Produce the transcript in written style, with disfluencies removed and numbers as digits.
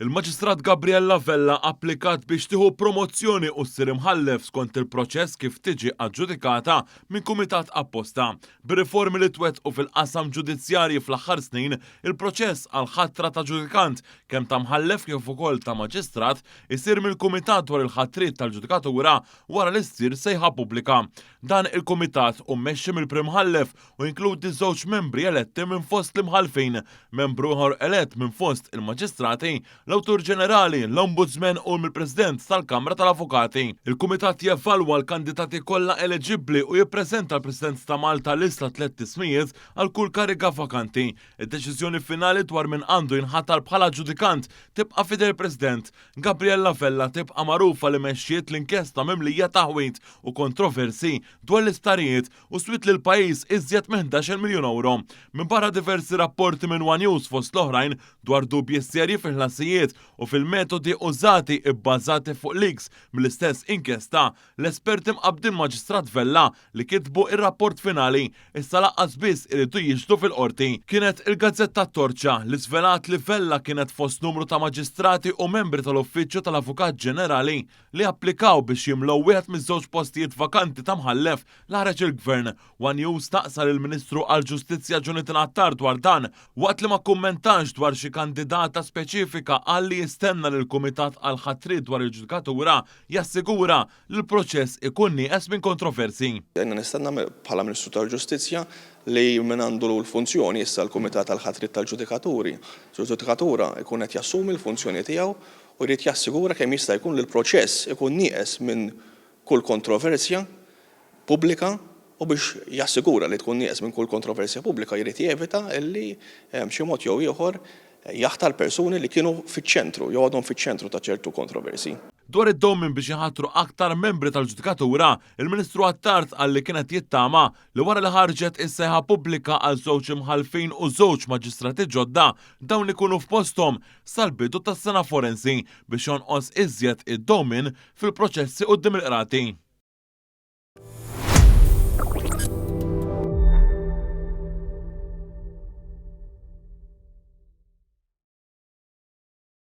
Il-Maġistrat Gabriella Vella applikat biex tieħu promozzjoni u ssir imħallef skont il-proċess kif tiġi aġġudikata minn kumitat apposta. Bir-riformi li twettqu fil-qasam ġudizzjarji fl-aħħar snin, il-proċess għall-ħatra ta' ġudikant, kemm ta' mħallef kif ukoll ta' maġistrat, isir mill-Kumitat dwar il-Ħatriet tal-Ġudikatura wara li ssir sejħa pubblika. Dan il-kumitat hu mmexxi mill-Prim Mħallef u jinkludi żewġ membri eletti minn fost l-imħallfin, membru ieħor elett minn fost il-maġistrati, l-Awtur Ġenerali, l-Ombudsman u mill-President tal-Kamra tal-Avukati. Il-Kumitat jevalwa l-kandidati kollha eleġibbli u jippreżenta l-President ta' Malta lista tlett ismijiet għal kull kariga vakanti. Id-deċiżjoni finali dwar min għandu jinħatar bħala ġudikant tibqa' f'idej il-President. Gabriella Vella tibqa' magħrufa li mexxiet l-inkjesta mimlija taħwid u kontroversji dwar l-isptarijiet u swiet lill-pajjiż iżjed minn 11-il miljun ewro. Minbarra diversi rapporti minn one News fost l-oħrajn dwar dubji serji fil-ħlasijiet u fil-metodi użati ibbażati fuq leaks mill-istess inkjesta, l-esperti mqabbdin Maġistrat Vella li kitbu r-rapport finali issa lanqas biss iridu jixhdu fil-Qorti. Kienet il-gazzetta T-Torċa li żvelat li Vella kienet fost numru ta' maġistrati u membri tal-Uffiċċju tal-Avukat Ġenerali li applikaw biex jimlew wieħed miż-żewġ postijiet vakanti ta' mħallef li ħareġ il-Gvern. One News staqsa lill-Ministru għall-Ġustizzja Jonathan Attard dwar dan. Waqt li ma kkummentax dwar xi kandidata speċifika qal li jistenna li l-Kumitat għall-Ħatriet dwar il-Ġudikatura jassigura li l-proċess ikun nieqes minn kontroversji. Jiena nistenna bħala Ministru tal-Ġustizzja li min għandu l-funzjoni issa l-Kumitat għall-Ħatriet tal-Ġudikaturi, ġudikatura jkun qed jassumi l-funzjoni tiegħu u jrid jassigura kemm jista' jkun li l-proċess ikun nieqes minn kull kontroversja pubblika u biex jassigura li tkun nieqes minn kull kontroversja pubblika jrid jevita li b'xi mod jew ieħor jaħtar persuni li kienu fiċ-ċentru jew għadhom fiċ-ċentru ta' ċertu kontroversji. Dwar id-dewmien biex jinħatru aktar membri tal-ġudikatura, il-Ministru Attard qal li kien qed jittama li wara li ħarġet is-sejħa pubblika għal żewġ imħallfin u żewġ maġistrati ġodda, dawn ikunu f'posthom sal-bidu tas-sena forensi biex jonqos iżjed id-dewmien fil-proċessi quddiem il-qrati.